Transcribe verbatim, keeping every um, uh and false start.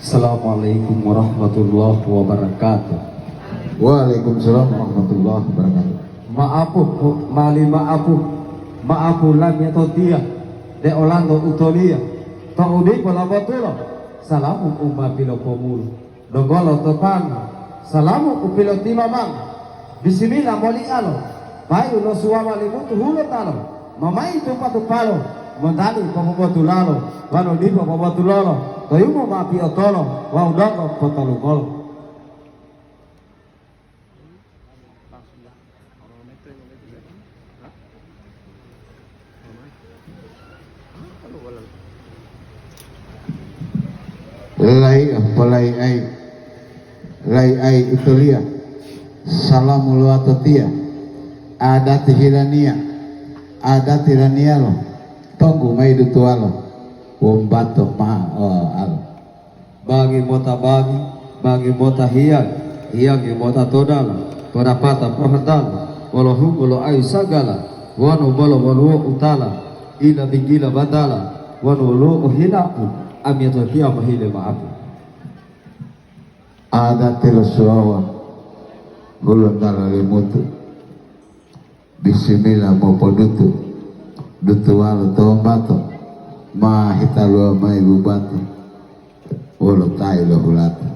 Assalamualaikum warahmatullahi wabarakatuh. Waalaikumsalam warahmatullahi wabarakatuh. Ma'apu, mali ma'apu, ma'apu lamiyatotiya, de olanto utoliya, to'u dipo labotulo, salamu u ma pilopomulo, donggolo to pango, salamu u pilotimamang, bisimila molialo, payu lo suwama limutu hulotalo, mamayi tupa-tupalo, montali popobotulalo, wanu dipo pobotulolo, toyumu ma piotolo wawu donggo potolungolo. Laiya, polai'ai, lai'ai utoliya, salamu lo watotiya, adati hilaniya, adati laniyalo, tonggu mayi dutuwalo, wombato ma o alo. Bangi mota bangi, bangi mota hiyang, hiyangi mota todala, podapata pohantala, wolo hungo lo ayu sagala, wonu bolo woluwo utala, ila binggila batala, wonu woluwo u hilapu, amiyatotiya mohile ma'apu. Adati lo Suwawa, Golontalo Limutu. Bisimila mopodutu, dutuwalo tombato, ma hitaluwa mayi bubatu wolo tayi lo hulatu.